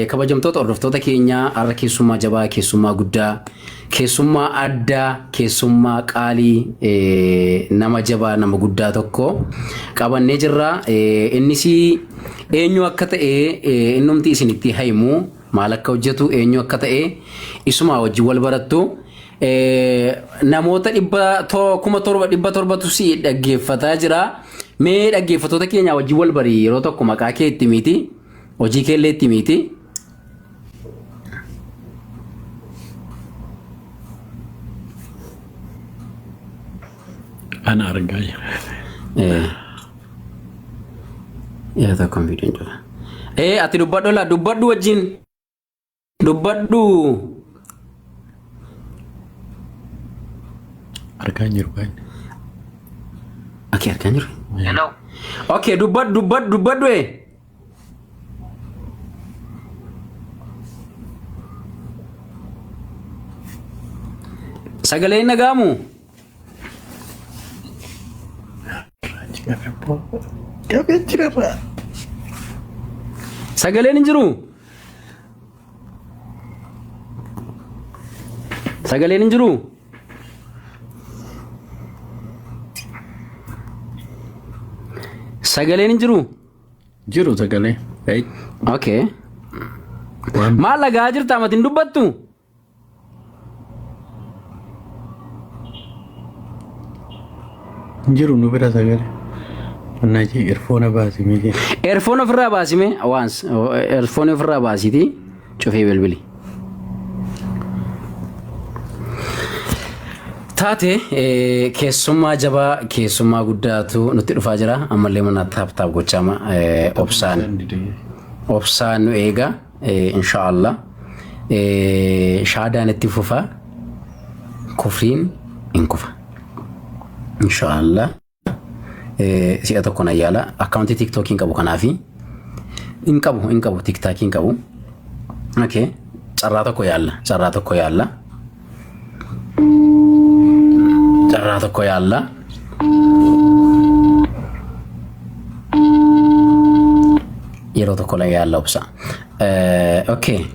Kabajamtoota hordoftoota keenyaa, har'a keessummaa jabaa, keessummaa guddaa, keessummaa addaa, keessummaa qaalii, nama jabaa, nama guddaa tokko qabannee jirra. Innis eenyu akka ta'e innumti isinitti himu, maal akka hojjetu, eenyu akka ta'e isuma wajjin wal barattu. Namoota 7,700tu si dhaggeeffataa jira. Mee dhaggeeffattoota keenya wajjin wal bari, yeroo tokko maqaa kee itti miti. Hojii kee illee itti miti. Ana argaa jira. Yeroo tokko viidiyoon jira. Ati dubbadhu laa, dubbadhu wajjin. Dubbadhu. Argaa hin jiru kan. Okay, argaa hin jiru. Hello. Okay, dubbadhu, dubbadhu, dubbadhu. Sagalee hin dhaga'amu? Qabee jirarraa. Sagaleen hin jiru? Sagaleen hin jiru? Sagaleen hin jiru? Jiru sagalee. Hey. Okay. Waan Maal dhaga'aa jirta, amati hin dubbattu? Hin jiru nu bira sagalee. Mannaa jee earphone baasi miidhee. Earphone ofirraa baasime, waans earphone ofirraa baasiti cufee bilbili. Taate keessummaa jabaa, keessummaa guddaatu nutti dhufaa jira. Ammallee mana tap tap gochaama obsaan obsaan nu eega, inshaallah. Shaadaan itti fufa, kufriin hin kufa. Inshaallah. Si'a tokko na yaala. Akkaawuntii TikTokii hin qabu, kanaafi hin qabu, hin qabu, TikTokii hin qabu. Okay. Carraa tokko yaalla. Carraa tokko yaalla. Carraa tokko yaalla. Yeroo tokko la yaalla, obsa. Okay.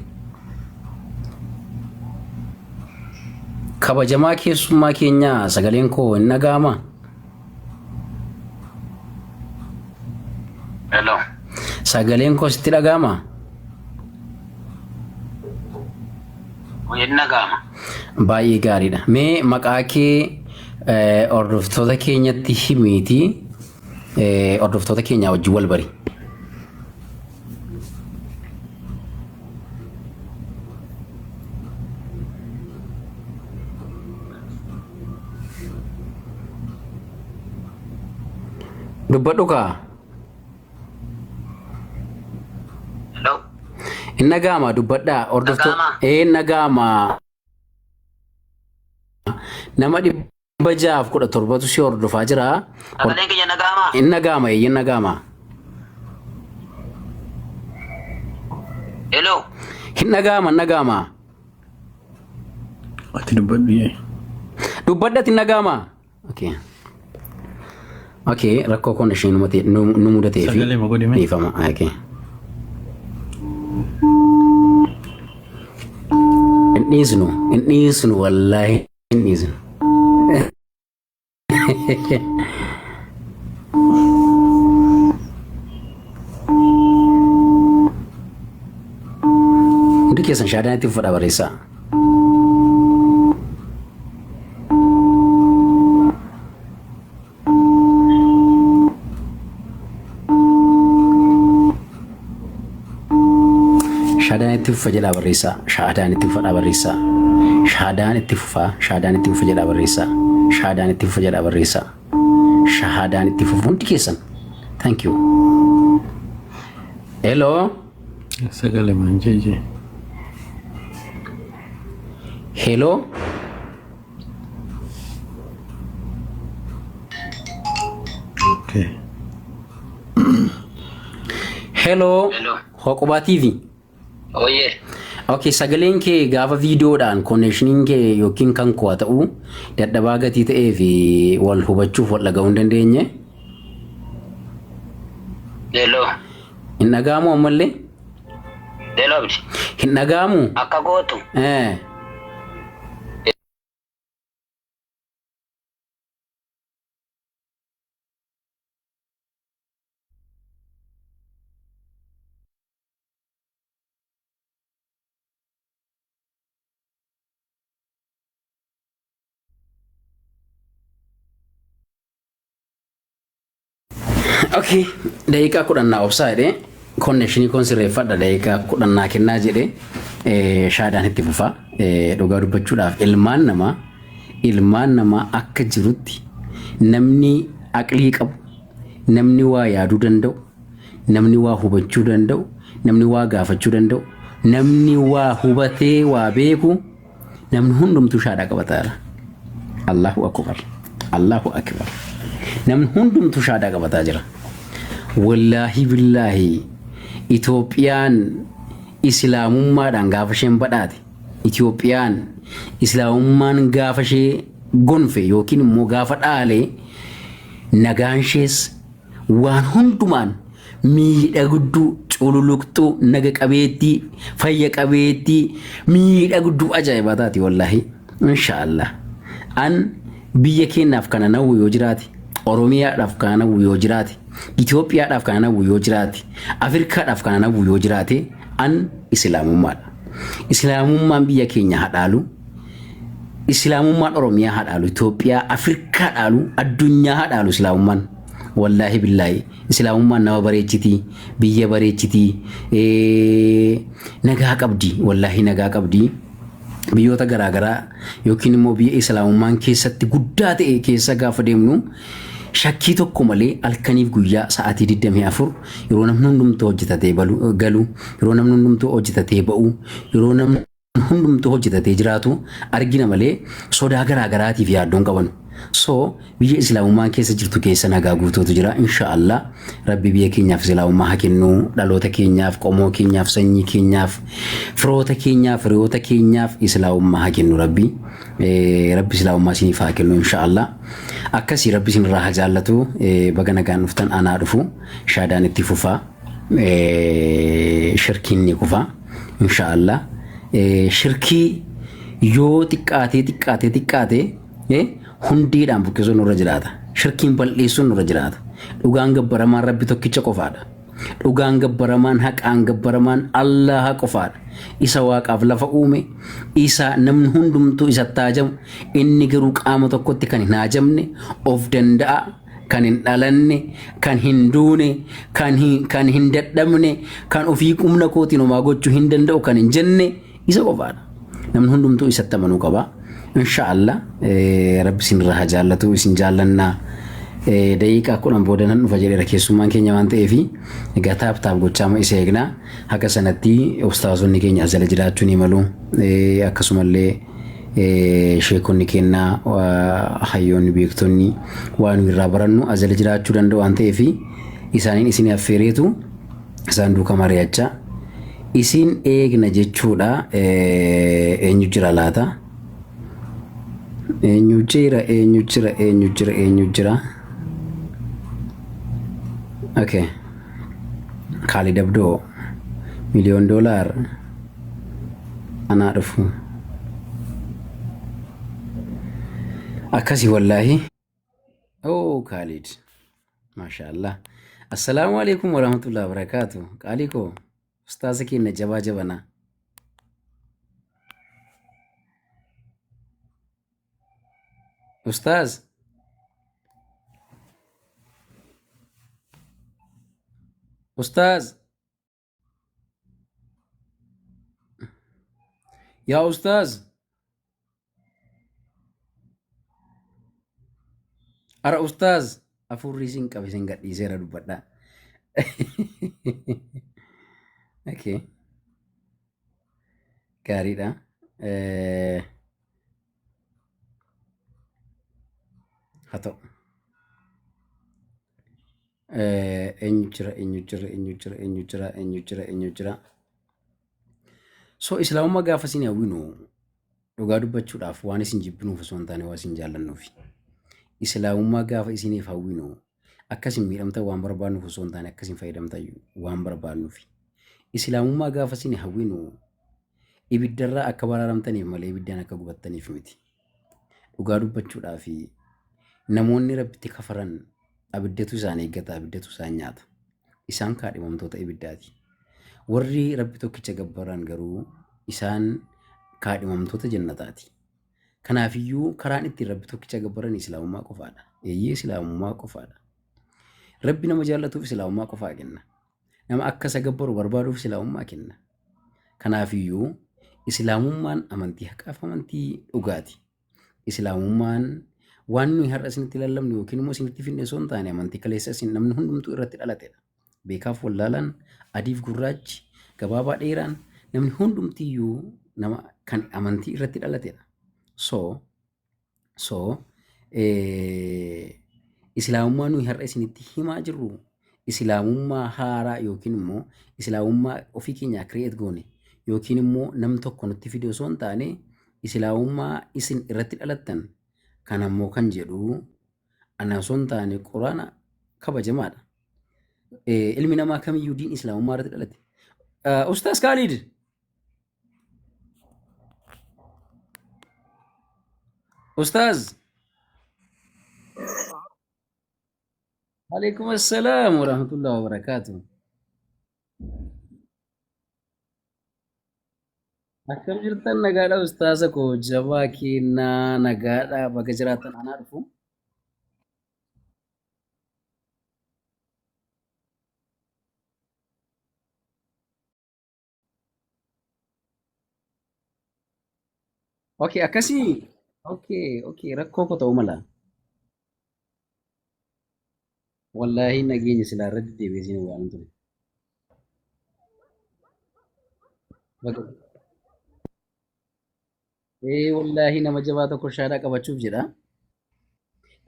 Kabajamaa keessummaa keenyaa, sagaleen koo hin dhaga'amaa? Hello. Sagaleen koo sitti dhaga'amaa? Hin dhaga'ama. Baay'ee gaariidha. Mee maqaa kee hordoftoota keenyatti himiitii hordoftoota keenyaa wajjin wal bari. Dubbadhu kaa. Hello. Hin dhaga'ama, dubbadhaa. Hordoftoota. Dhaga'ama? Ee, hin dhaga'ama. Nama 617tu si hordofaa jira. Sagaleen kiyya dhaga'ama? Hin dhaga'ama, eeyyee, hin dhaga'ama. Hello. Hin dhaga'ama, hin dhaga'ama. Ati dubbadhu yee. Dubbadhati, hin dhaga'ama. Okay. Okay, rakkoo kun isheen nu mudatee fi Sagalee ma godhime? dhiifama. Okay. Hin dhiisnu, hin dhiisnu, wallaahi hin dhiisnu. Hundi keessan shaadaan itti fufadha, barreessaa. Shaadaan itti fufa jedhaa barreessaa. Shaadaan itti fufadhaa barreessaa. Shaadaan itti fufaa. Shaadaan itti fufa jedhaa barreessaa. Shaadaan itti fufa jedhaa barreessaa. Shahaadaan itti fufu hundi keessan. Thank you. Hello. Sagalee maan jee. Hello. Okay. Hello. Hello. Hoqubaa TV. Oye. Okay, sagaleen kee gaafa viidiyoodhaan connectioniin kee yookiin kan koo haa ta'u dadhabaa gatii ta'ee fi wal hubachuuf wal dhaga'uu hin dandeenye. Hello. Hin dhaga'amu ammallee? Abdi. Hin dhaga'amu? Akka gootu. Okay, daqiiqaa 10 naa obsaa jedhee konnekshinii koon sirreeffadha, daqiiqaa 10 naa kennaa jedhee shaadaan itti fufaa. Dhugaa dubbachuudhaaf ilmaan namaa akka jirutti namni aqlii qabu, namni waa yaaduu danda'u, namni waa hubachuu danda'u, namni waa gaafachuu danda'u, namni waa hubatee waa beeku, namni hundumtuu shaadhaa qabataara. Allahu akbar. Allahu akbar. Namni hundumtuu shaadaa qabataa jira. Wallaahi billaahi, Itoophiyaan islaamummaadhaan gaafa isheen badhaate, Itoophiyaan islaamummaan gaafa ishee gonfe yookiin immoo gaafa dhaale, nagaan ishees waan hundumaan miidhagduu, cululuqxuu, naga qabeettii, fayya qabeettii, miidhagduu ajaa'ibaa taati wallaahi. Inshaallah. An biyya keenyaaf kana nawwu yoo jiraate, Oromiyaadhaaf kana nawwu yoo jiraate, Itoophiyaadhaaf kana nawwu yoo jiraate, Afrikaadhaaf kana nawwu yoo jiraate, an islaamummaadha. Islaamummaan biyya keenya hadhaalu, islaamummaan Oromiyaa hadhaalu, Itoophiyaa, Afrikaa dhaalu, addunyaa hadhaalu islaamummaan. Wallaahi billaahi, islaamummaan nama bareechitii, biyya bareechitii, nagaa qabdi, wallaahi nagaa qabdi. Biyyoota garaagaraa yookiin immoo biyya islaamummaan keessatti guddaa ta'e keessa gaafa deemnu, shakkii tokko malee halkaniif guyyaa sa'aatii 24 yeroo namni hundumtuu hojjetatee galu, yeroo namni hundumtuu hojjetatee ba'u, yeroo namni hundumtuu hojjetatee jiraatu argina malee sodaa garaagaraatiif yaaddoon qaban. So biyya islaamummaan keessa jirtu keessa nagaa guutuutu jira. Insha Allah Rabbi biyya keenyaaf islaamummaa haa kennu, dhaloota keenyaaf, qomoo keenyaaf, sanyii keenyaaf, firoota keenyaaf, hiriyoota keenyaaf islaamummaa haa kennu Rabbi. Rabbi islaamummaa isiniif haa kennu insha Allah. Akkasii Rabbi isinirraa haa jaallatu. Baga nagaan dhuftan, anaa dhufu, shaadaan itti fufaa. Shirkiin ni kufa insha Allah. Shirkii yoo xiqqaatee xiqqaatee xiqqaatee hundeedhaan buqqisuun nurra jiraata. Shirkiin bal'eessuun nurra jiraata. Dhugaan gabbaramaan Rabbi tokkicha qofaadha. Dhugaan gabbaramaan, haqaan gabbaramaan Allaha qofaadha. Isa waaqaaf lafa uume, isa namni hundumtuu isatti hajamu, inni garuu qaama tokkotti kan hin hajamne, of danda'a, kan hin dhalanne, kan hin duune, kan hin dadhabne, kan ofii humna kootiin homaa gochuu hin danda'u kan hin jenne isa qofaadha. Namni hundumtuu isatti amanuu qaba. Insha Allah Rabbi isin irraa haa jaallatu, isin jaallannaa. Daqiiqaa 10 booda nan dhufa jedheera keessummaan keenya waan ta'eef, egaa tap tap gochaa isa eegna. Haga sanatti ustaazonni keenya as jala jiraachuu ni malu. Akkasumallee sheekonni kennaa, hayyoonni, beektonni waan nu irraa barannu as jala jiraachuu danda'u waan ta'eef, isaaniin isin affeereetu isaan duuka mari'achaa isin eegna jechuudha. Eenyu jira laata? Eenyu jira? Eenyu jira? Eenyu jira? Eenyu jira? Okay. Kaalid Abdoo, miliyoon doolaar, anaa dhufu. Akkasii wallaahi. Oh, Kaalid. Maashaallah. Assalaamu alaikum warahmatullahi wabarakaatu. Qaalii koo, ustaaza keenya jabaa jabanaa. Ustaaz. Ustaaz. Yaa ustaaz. Ara ustaaz, afurri isin qabe isin gadhiiseera, dubbadhaa. Okay. Gaariidha. Haa ta'u. Eenyu jira? Eenyu jira? Eenyu jira? Eenyu jira? Eenyu jira? Eenyu jira? So islaamummaa gaafa isin hawwinu, dhugaa dubbachuudhaaf waan isin jibbinuuf osoo hin taane waan isin jaallannuufi. Islaamummaa gaafa isiniif hawwinu, akkasin miidhamtan waan barbaannuuf osoo hin taane akkasin fayyadamtan waan barbaannuufi. Islaamummaa gaafa isin hawwinu ibiddarraa akka baraaramtaniif malee ibiddaan akka gubattaniif miti. Dhugaa dubbachuudhaa fi namoonni Rabbitti kafaran abiddatu isaan eeggata, abiddatu isaan nyaata. Isaan kaadhimamtoota ibiddaati. Warri Rabbi tokkicha gabbaran garuu isaan kaadhimamtoota jannataati. Kanaafiyyuu karaan ittiin Rabbi tokkicha gabbaran Islaamummaa qofaadha. Eeyyee Islaamummaa qofaadha. Rabbi nama jaallatuuf Islaamummaa qofaa kenna. Nama akka isa gabbaru barbaaduuf Islaamummaa kenna. Kanaafiyyuu Islaamummaan amantii haqaaf amantii dhugaati. Islaamummaan waan nuyi har'a isinitti lallabnu yookiin immoo isinitti finne osoo hin taane amantii kaleessa isin namni hundumtuu irratti dhalatedha. Beekaaf wallaalaan, adiif gurraachi, gabaabaa dheeraan namni hundumtiyyuu nama kan amantii irratti dhalatedha. So Islaamummaa nuyi har'a isinitti himaa jirru Islaamummaa haaraa yookiin immoo Islaamummaa ofii keenyaa create goone yookiin immoo nam tokko nutti fide osoo hin taane Islaamummaa isin irratti dhalattan kan ammoo kan jedhu ana osoo hin taane Quraana kabajamaadha. Ilmi namaa kamiyyuu diin Islaamummaa irratti dhalate. Ustaaz Kaalid Ustaaz. Alaikum assalam wa rahmatullahi wa barakatuh. Akkam jirtan nagaadha ustaaza koo jabaa keenyaa nagaadha baga jiraattan anaa dhufu. Okay, akkasii. Okay, rakkoo koo ta'uu mala. Wallaahi nageenya silaa irra deddeebi'ee siin waan ture. Baga. Ee wallaahi nama jabaa tokko shaadaa qabachuuf jedha.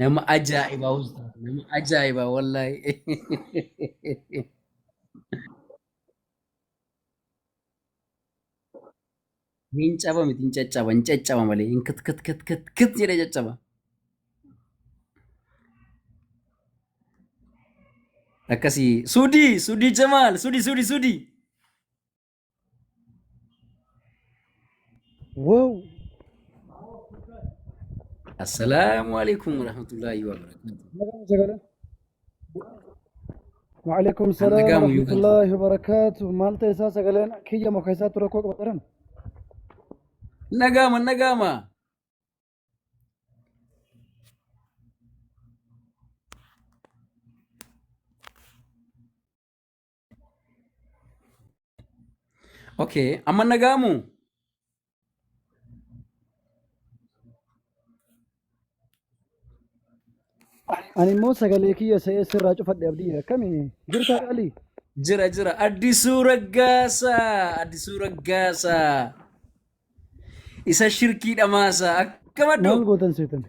Nama ajaa'ibaa ustaaz, nama ajaa'ibaa wallaahi. Hin caba miti hin caccaba hin caccaba malee hin kit kit kit kit kit jedhee caccaba. Akkasii Sudii Sudii Jamaal Sudii Sudii Sudii. Wow! Assalaamu alaikum warahmatullaahi wabarakaatu. Nagama sagalee. Waalaikum Kan salaam dhaga'amu iyyuu kan warahmatullaahi wabarakaatu. Maal ta'e isaa sagaleen kiyya muka isaatti rakkoo qaba jiran? Nagama nagama. Okay, amma naga'amu? Ani immoo sagalee kiyya se'ee sirraa cufadhe abdii akkami jirtaa qaalii? Jira jira. Addisuu Raggaasaa. Addisuu Raggaasaa. Isa shirkii dhamaasaa. Akkam Maal addoo? gootan seetan?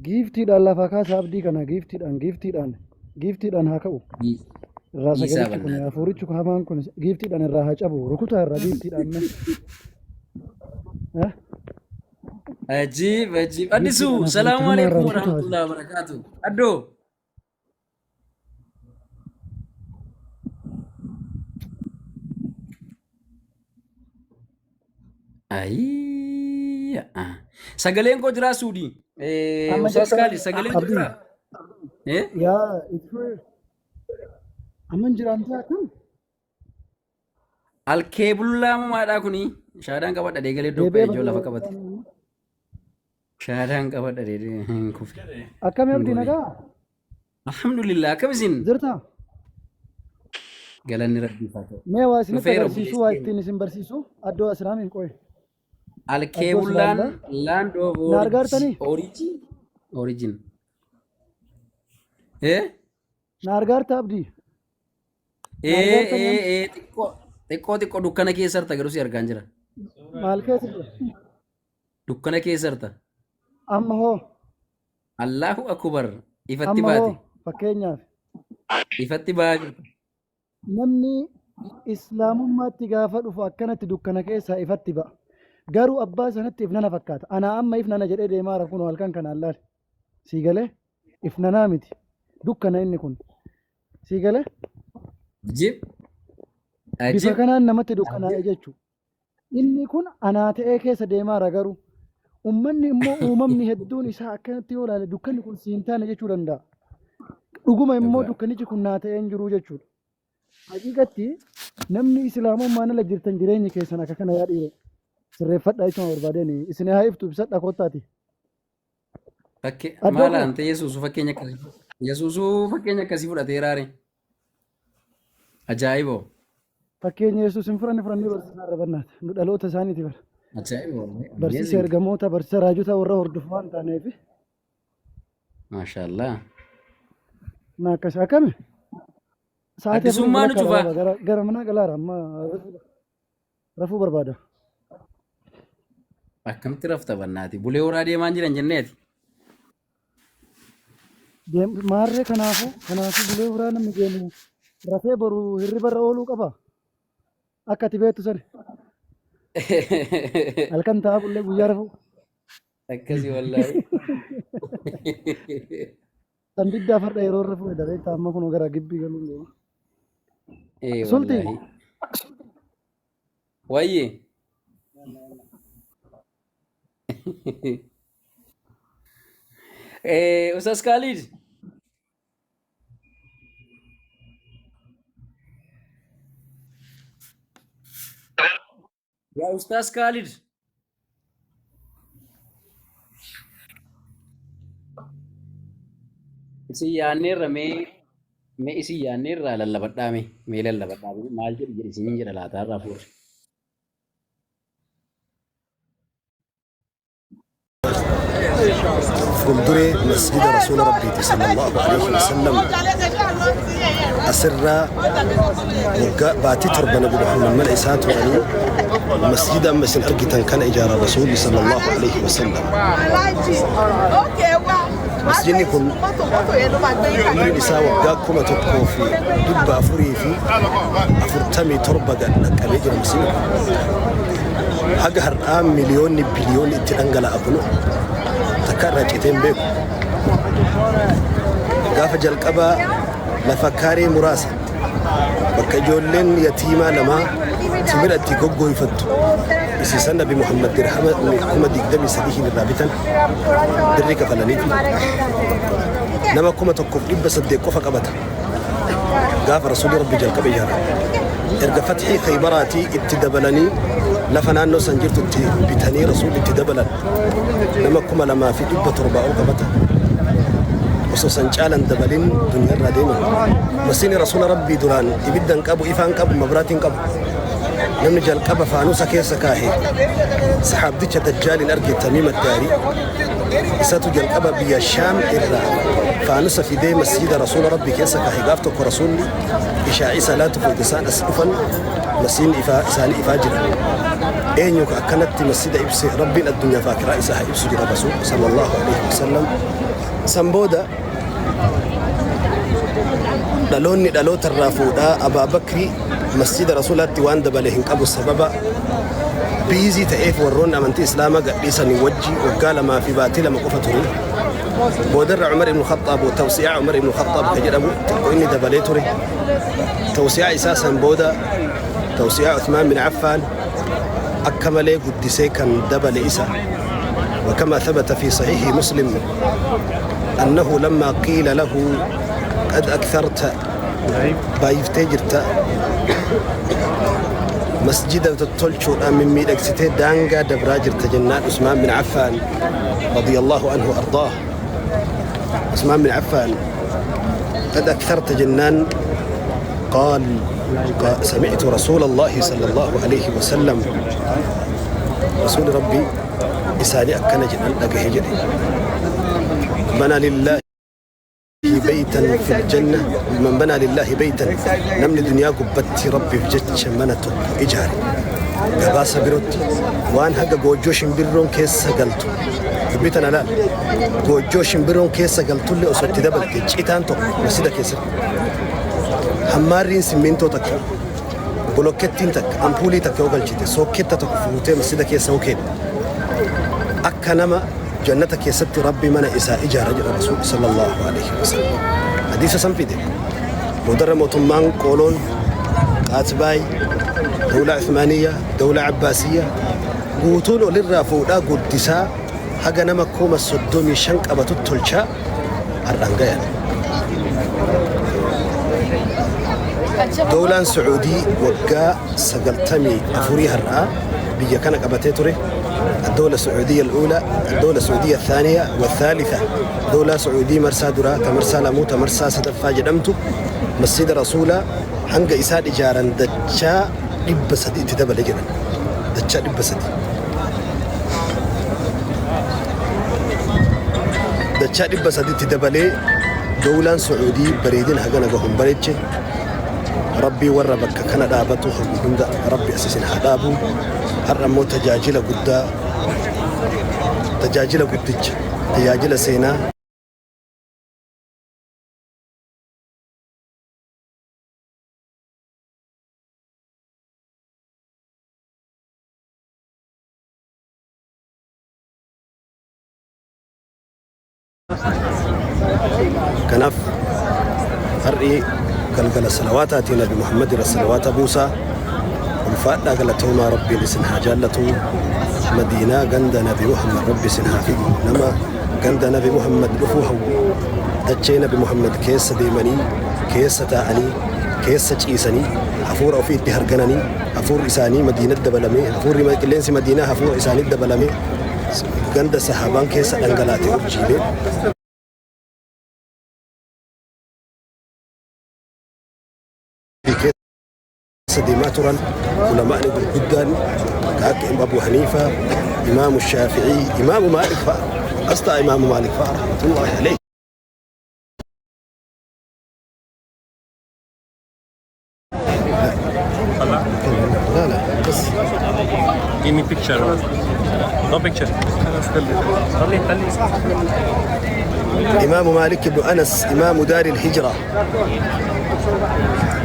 Giiftiidhaan lafaa kaasa abdii kana giiftiidhaan giiftiidhaan giiftiidhaan haa ka'u. Irraa Dhiisaa sagalichi kun bannaati. hafuurichi kun hamaan kun giiftiidhaan irraa haa cabu rukutaa irraa giiftiidhaan mee. Eh? Ajiib ajiib. Addisuu Giiftiidhaan hafuuricha salaamu hamaa irraa alaikum rukutaa. warahmatullahi wabarakatuh. Addoo. Ayii. Sagaleen koo jiraa Suudii. Amma Ustaas jirta Kaali sagaleen koo abdii. jiraa? Eh? Yaa itti amma hin jiraan ta'a akkam? Alkeebullaa mamaadhaa kuni shaadaan qabadha deegalee Deebi'ee dhophee ijoo lafa bakka qabate. Shaadaan qabadha deegalee hin kufe. Akkami Hin abdii goone. nagaa? Alhamdulillah akkam isin Jirta? galanni rabbiif haa ta'u. Mee waa isinitti Dhufeera agarsiisuu obboleessi waa keenya. ittiin isin barsiisu addoo asiraamiin qoy. Addoo Alkeebullaan silaallaa. land of Na argaartanii? origin. Origin. Eh? Na argaarta abdii? Na Ee argaartanii ee amma? ee xiqqoo xiqqoo xiqqoo dukkana keessa jirta garuu si argaan jira. Maal keessa jira? Dukkana keessa jirta. Amma hoo? Allahu akubar ifatti Amma baate. hoo? Fakkeenyaaf Ifatti ba'aa jirta. namni islaamummaatti gaafa dhufu akkanatti dukkana keessaa ifatti ba'a. Garuu abbaa sanatti ifnana fakkaata. Anaa amma ifnana jedhee deemaa jira kunoo halkan kanaan laali. Sii galee? Ifnanaa miti. Dukkana inni kun. Sii galee? Ajiib. Bifa Ajib. kanaan namatti dukkanaa'e jechuudha. Inni kun anaa ta'ee keessa deemaara garuu. Ummanni immoo uumamni hedduun isaa akkanatti yoo ilaale dukkanni kun siin taane jechuu danda'a. Dhuguma immoo Dhugaa. dukkanichi kun naa ta'ee hin jiru jechuudha. Haqiiqatti namni islaamummaan ala jirtan jireenyi keessan akka kana yaa dhiiroo. Sirreeffadhaa jechuun barbaadeen isin haa iftu ibsadha kottaati. Fakke Addoo maala koo ante Yesuusu fakkeenya akkasii Yesuusu fakkeenya akkasii fudhateeraare. Ajaa'iboo. Fakkeenya Yesuus hin fudhanne fudhannee barsiisaa irra barnaata. Nu dhaloota isaaniiti bara. Ajaa'iboo. Barsiisa Amazing. ergamoota, barsiisa raajota warra hordofu waan taaneef Maashaallah. na akkas akkami? Sa'aatii afurii Addisummaa nu walakkaadha cufaa. baba gara gara manaa galaara amma rafuu barbaada. Akkamitti rafta bannaati? Bulee horaa deemaan jiran jenneeti. Maarree kanaafuu bulee horaa namni deemu rafee boru hirriba irra ooluu qaba. Akka ati beektu sani halkan taa'aa bullee guyyaa rafuu. Akkasii wallaahi. San diddaa farda yeroo irra fuudhe daree amma kun gara gibbii galuun deema. Ee Sulti wallaahi. Wayye. Ustaz Khalid. Yaa Ustaz Khalid. Isin yaanneerra mee isin yaanneerraa lallabadhaa mee lallabadhaa mee maal jedhi jedhi isiniin jedha laataa irraa fuudhe. Fuulduree masjida Rasuula Rabbiiti sallallahu alaihi wasallam asirraa waggaa baatii 7 Nabi Muhammad mana isaa turanii masjida amma isin argitan kana ijaaran Rasuulli sallallahu alaihi wasallam. Masjidni kun umriin isaa waggaa 1447 gad dhaqqabee jira masjidni kun. Haga har'aa miliyoonni biliyoonni itti dhangala'a kun takka irraa citee hin beeku. Gaafa jalqabaa lafa kaaree muraasa bakka ijoolleen yatiimaa lamaa timira itti goggooyfattu isiisan Nabi Muhammad dirhama 23,000 irraa bitan birrii kafalaniifi nama 1800 qofa qabata. Gaafa Rasuulli Rabbi jalqaba ijaaran. Erga fathii Khaybaraatii itti dabalanii lafa naannoo san jirtu itti bitanii Rasuulli itti dabalan nama 2700 ol qabata. Osoo san caalan dabalin duniyaarraa deeman. Masiini Rasuula Rabbii duraan ibidda hin qabu, ifaa hin qabu, mabraatii hin qabu. Namni jalqaba faanusa keessa kaahe sahaabdicha Dajjaaliin arge Tamiim Addaarii. Isatu jalqaba biyya Shaam irraa faanusa fidee masjiida Rasuula Rabbii keessa kaahe. Gaaf tokko Rasuulli ishaa'ii salaatuuf wayita isaan as dhufan masjiidni ifaa isaanii ifaa jira. Eenyu ka akkanatti masjiida ibse Rabbiin addunyaa fi aakiraa isaa haa ibsu jedha Rasuul sallallahu alaihi wasallam. San booda dhaloonni dhaloota irraa fuudhaa Abaa Bakri masjiida Rasuulaatti waan dabale hin qabu sababa biizii ta'eef warroonni amantii Islaamaa gadhiisanii wajji waggaa 2 fi baatii 2 qofa ture. Boodarra Umar ibn Khaxxaab tawsi'aa Umar ibn Khaxxaab ka jedhamu xiqqoo inni dabalee ture. Tawsi'aa isaa san booda tawsi'aa Uthmaan bin Affaan akka malee guddisee kan dabale isa. وكما ثبت في صحيح مسلم أنه لما قيل له قد أكثرت baay'iftee jirta masjida tottolchuudhaan mimmiidhagsitee daangaa dabraa jirta jennaan Usmaan bin Affaan radiyallahu anhu ardaah Usmaan bin Affaan qad aktharta jennaan قال سمعت رسول الله صلى الله عليه وسلم رسول ربي إساني أكن جدن أجه جدي بنى لله بيتا في الجنة من بنى لله بيتا namni duniyaa gubbatti rabbiif jecha mana tokko ijaare gabaasa birootti waan haga goojjoo shimbirroon keessa galtu dubbii tana laal goojjoo shimbirroon keessa galtullee osoo itti dabalte citaan tokko masjida keessatti hammaarriin simmintoo takka bolokkettiin takka ampuulii takka yoo galchite sooketta tokko fuutee masjida keessa yoo keette akka nama Jannata keessatti Rabbi mana isaa ijaara jedha Rasuulli sallallahu alaihi wasallam. Hadiisa san fide. Boodarra mootummaan qooloon Qaatbaay, Dawlaa Uthmaaniyyaa, Dawlaa Abbaasiyyaa guutuun olirraa fuudhaa guddisaa haga nama 35,000 qabatu tolchaa har'aan gayan. Dawlaan Sucuudii waggaa 94 har'aa biyya kana qabatee ture. الدولة السعودية الأولى، الدولة السعودية الثانية والثالثة. دولة سعودية marsaa duraa ta marsaa lamuu ta marsaa sadaffaa jedhamtu masjida rasuulaa hanga isaan ijaaran dachaa 300 itti dabale jedhan. Dachaa 300. Dachaa 300 itti dabalee dawlaan Sucuudii bareedina hagana gahu hin bareeche. Rabbii warra bakka kana dhaabatu hunda Rabbi as isin haa dhaabu. Har'a immoo tajaajila guddaa, tajaajila guddicha, tajaajila seenaa. Kanaaf har'i galgala salawaataatii Nabi Muhammad irra salawaata buusaa. Ulfaadhaa, galatoomaa, Rabbiin isin haa jaallatu. Madiinaa ganda Nabi Muhammad Rabbi isin haa fidu. Nama ganda Nabi Muhammad dhufuu hawwu, dachee Nabi Muhammad keessa deemanii, keessa taa'anii, keessa ciisanii, hafuura ofii itti hargananii, hafuurri isaanii Madiinatti dabalamee, hafuurri qilleensi Madiinaa hafuura isaanii dabalamee, ganda sahaabaan keessa dhangalaate urjiilee keessa deemaa turan, ulamaa'ni gurguddaan ka akka Abu Haniifa, Imaamu Shaafi'ii, Imaamu Maalik fa'a, asxaa Imaamu Maalik fa'a rahmatullahi alayhi. لا لا بس. Give me picture. No picture. خلي خلي. إمام مالك بن أنس، إمام دار الهجرة،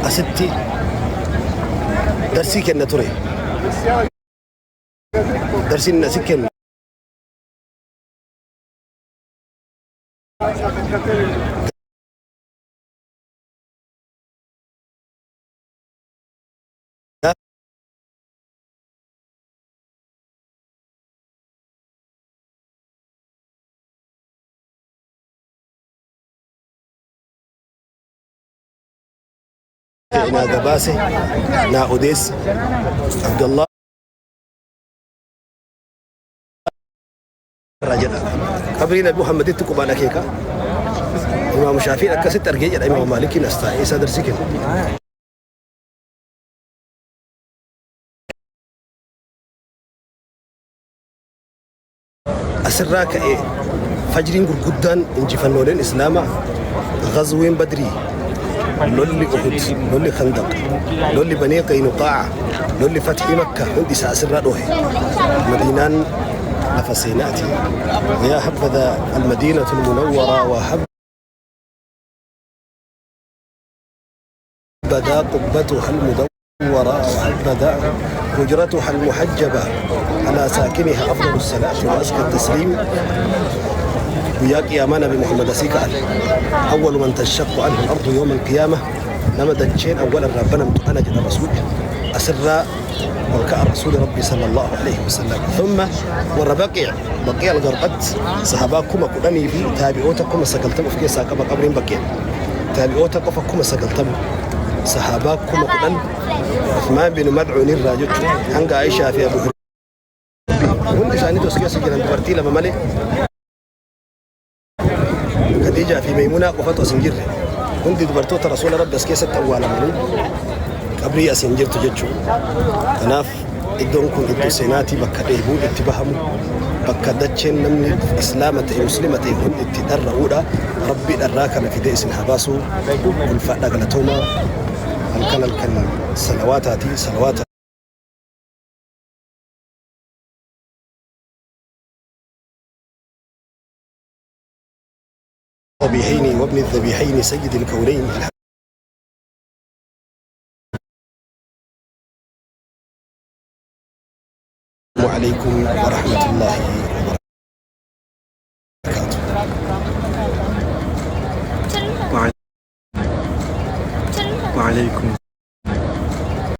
asitti darsii kenna ture. Darsiin asi kennu naa gabaase, naa odeesse Abdallah irraa jedha. Qabrii Nabi Muhammaditti qubaan akeeka. Imaamu Shaafiin akkasitti argee jedha. Imaamu Maalikiin as taa'ee isaa darsii kenna. Asirraa ka'ee fajriin gurguddaan injifannooleen Islaamaa, Ghazwiin Badrii, lolli Uhud, lolli Khandaq, lolli Banii Qaynuqaa'a, lolli Fathii Makka hundi isaa asirraa dhohe. Madiinaan lafa seenaati. Yaa habbadaa al-Madiinatu al-Munawwaraa wa habbadaa qubbatuha al-mudawwaraa wa habbadaa hujratuha al-muhajjaba alaa saakiniha afdalu salaati wa azka tasliim. Guyyaa qiyaamaa Nabi Muhammad asii ka'an. Awwalu man tanshaqqu anhu al-ardu yawma al-qiyaamah, nama dacheen awwala irraa banamtu ana jedha Rasuulli. Asirraa ol ka'a Rasuuli Rabbii sallallahu alaihi wasallam. Thumma warra Baqiic, Baqiic al-Garqad, sahabaa 10,000 fi taabi'oota 90,000 of keessaa qaba qabriin Baqiic. Taabi'oota qofa 90,000, sahabaa 10,000, Uthmaan bin Mad'uun irraa jechuudha hanga Aishaa fi Abu hundi isaaniitu as keessa jiran, dubartii lama malee. Khadiijaa fi Maymunaa qofatu as hin jirre. Hundi dubartoota Rasuula Rabbi as keessatti awwaalamanii qabrii as hin jirtu jechuudha. Kanaaf iddoon kun iddoo seenaatii, bakka dheebuun itti bahamu, bakka dacheen namni Islaama ta'e, Muslima ta'e hundi itti dharra'uudha. Rabbi dharraa kana fidee isin haa baasu. Ulfaadhaa, galatoomaa. Halkan halkan salawaataati salawaata. الذبيحين وابن الذبيحين سيد الكونين. السلام عليكم ورحمة الله وبركاته. وعليكم.